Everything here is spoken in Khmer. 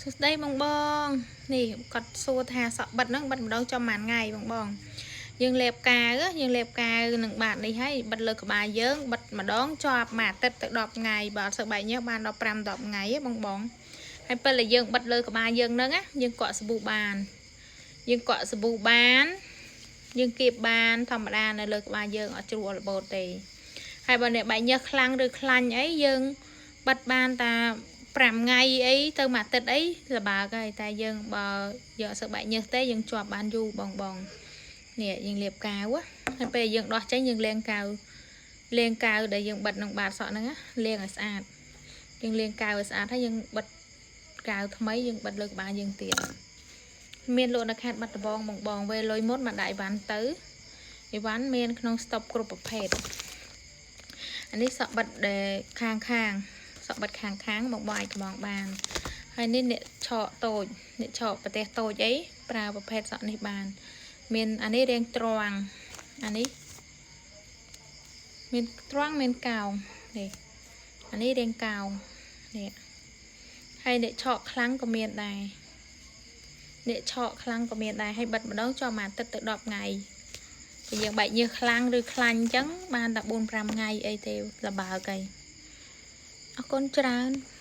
សួស្តីបងបងនេះគាត់សួរថាសក់បិទហ្នឹងបិទម្ដងចំប៉ុន្មានថ្ងៃបងបងយើងលេបកាវយើងលេបកាវនឹងបាតនេះហើយបិទលើក្បាលយើងបិទម្ដងជាប់មួយអាទិត្យទៅ10ថ្ងៃបើអត់សូវបែកញើសបានដល់5 10ថ្ងៃហ៎បងបងហើយពេលដែលយើងបិទលើក្បាលយើងហ្នឹងណាយើងកក់សាប៊ូបានយើងកក់សាប៊ូបានយើងគៀបបានធម្មតានៅលើក្បាលយើងអត់ជ្រុះអត់របូតទេហើយបើអ្នកបែកញើសខ្លាំងឬខ្លាញ់អីយើងបិទបានតា5ថ្ងៃអីទៅមួយអាទិត្យអីលបើកហើយតែយើងបើយើងអត់សូវបែកញើសទេយើងជាប់បានយូរបងបងនេះយើងលាបកាវហើយពេលយើងដោះចេញយើងលាងកាវលាងកាវដែលយើងបិទនឹងបាតសក់ហ្នឹងណាលាងឲ្យស្អាតយើងលាងកាវឲ្យស្អាតហើយយើងបិទកាវថ្មីយើងបិទលើក្បាលយើងទៀតមានលក់នៅខេត្តបាត់ដំបងបងបងវេលុយមុនមកដាក់អីវ៉ាន់ទៅអីវ៉ាន់មានក្នុងស្តុបគ្រប់ប្រភេទអានេះសក់បិទដែលខាងខាង សក់បិទខាងខាងបងបងអាចកំងបានហើយនេះអ្នកឆក់តូចអ្នកឆក់ប្រទេសតូចអីប្រើប្រភេទសក់នេះបាន មានអានេះរាងត្រង់អានេះមានត្រង់មានកោងនេះអានេះរាងកោងនេះហើយអ្នកឆក់ខ្លាំងក៏មានដែរអ្នកឆក់ខ្លាំងក៏មានដែរហើយបិទម្ដងជាប់មួយអាទិត្យទៅ10ថ្ងៃពេលយើងបែកញើសខ្លាំងឬខ្លាញ់អញ្ចឹងបានតែ4 5ថ្ងៃអីទេលបើកអីអរគុណច្រើន។